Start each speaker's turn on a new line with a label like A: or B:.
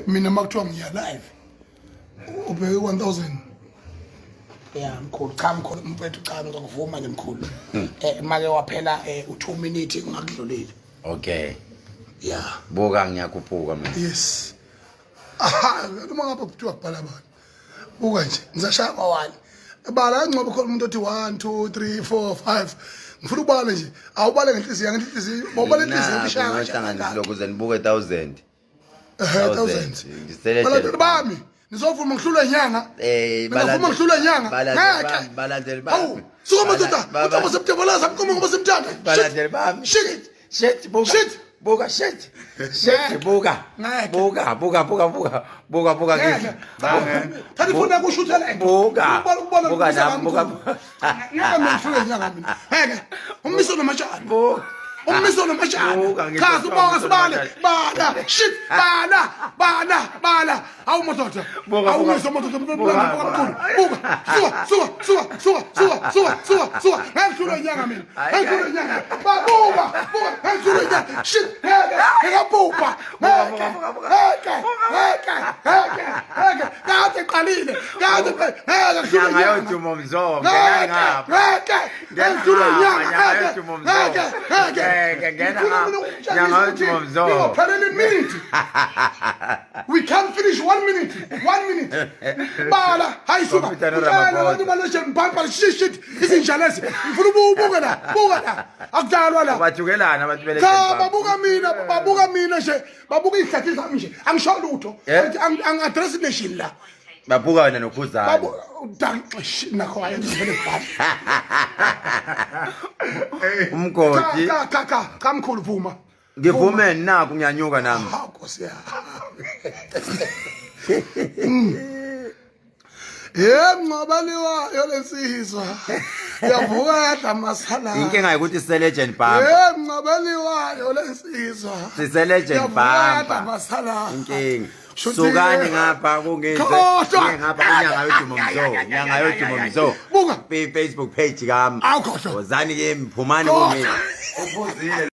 A: Mina makuthiwa ngiya live ubheke 1000.
B: Ya mkhulu, cha mkhulu, mfethu, cha, ngizokuvuma nje mkhulu. Make waphela u2 minute ngakudlulile.
C: Okay.
B: Ya.
C: Buka, ngiyakhuphuka mina.
A: Yes. Aha, noma ngapha kuthiwa kubhala abantu. Buka nje, ngizashaya kwa-1. Bala ngcobo, khona umuntu othi 1 2 3 4 5. Ngifuna ubale nje. Awubale ngenhliziyo, ngenhliziyo. Bawubale inhliziyo ishaya kanje.
C: Hlanganisa lokhu ukuze nibuke 1000.
A: 1000.
C: Ngisele.
A: Balandeli bami, nizovuma ngihlulwe inyanga. Ningavuma ngihlulwe inyanga?
C: Balandeli
A: Ngeke.
C: bami, balandeli bami.
A: Hawu, suka madoda. Uqobo semdebolaza, mqomo ngoba simthanda.
C: Balandeli bami.
A: Shit.
C: Shit, buka.
A: Shit.
C: Buka, shit. Shit, buka.
A: Ngeke.
C: Buka, buka, buka, buka. Buka, buka
A: Ngeke.
C: ngeke.
A: Thatha ifoni yakho ushuthe le nto.
C: Buka.
A: Ukubona
C: Buka
A: ukubona
C: nami, buka.
A: Ngeke mina ngihlulwe inyanga mina. Ngeke. Ummiso nomatshana.
C: Buka.
A: Ummiso nomatshana.
C: Buka, ngisho
A: Cha,
C: kuthiwa
A: sibonga,
C: ummiso
A: sibale.
C: nomatshana.
A: Bala. Shit, bala. Bala, bala. Hawu madoda.
C: Buka,
A: Hawu
C: buka.
A: miso madoda,
C: Buka,
A: buka,
C: buka.
A: mkhulu. Buka. Suka, suka, suka, suka, suka, suka, suka, suka. Ngeke ngihlulwe inyanga mina.
C: Hayi,
A: Ngeke ngihlulwe inyanga. Babuka, buka, ngeke ngihlulwe inyanga. Shit, ngeke. Ngikabhubha. Ngeke.
C: Buka, buka, buka.
A: Ngeke. Ngeke. Ngeke. Ngeke. Kade qalile. Kade ngeke ngihlulwe
C: Nyanga
A: inyanga.
C: yodumo mzo, ngena
A: Ngeke.
C: ngapha.
A: Ngeke. Ngeke ngihlulwe inyanga.
C: Nyanga
A: Ngeke.
C: yodumo mzo.
A: Ngeke. Ngeke.
C: Ngeke, ngena
A: Ngifuna
C: ngapha.
A: mina ukutshengisa
C: Nyanga
A: ukuthi
C: yodumo mzo.
A: ngingophelele minute. We can't finish one minute. One minute. Bala, hayi suka.
C: Computer no
A: Utshela
C: Ramaphosa.
A: abantu baleshe mbamba shit shit izinja lezi. Ngifuna ubuke la. Buka la. Akudlalwa la.
C: Bajukelana abantu bele.
A: Cha, babuka mina, babuka mina nje. Babuka izihlathi zami nje. Angisho lutho.
C: Eh?
A: Ang address nation la.
C: Babuka wena nokhuzana.
A: Babu dang shit nakho ayenza vele bhala.
C: Umgodi.
A: Cha cha cha, cha mkhulu, vuma.
C: Ngivume naku, ngiyanyuka nami.
A: Hawu Nkosi yami. Ye mncobaliwayo lensizwa. Yavuka yadla masala.
C: Inkinga ukuthi sise legend bump.
A: Ye mncobaliwayo lensizwa.
C: Sise legend
A: Yavuka yadla
C: bump.
A: masala.
C: Inkinga.
A: Shuthi-
C: Sukani ngapha kungenze.
A: Khohlwa.
C: Ngapha kunyanga yodumo mzo. Nyanga yodumo mzo.
A: Buka.
C: Facebook page kami.
A: Awu khohlwa.
C: Wozani kimi, phumani
A: Khohlwa.
C: kumina. Uphuzile.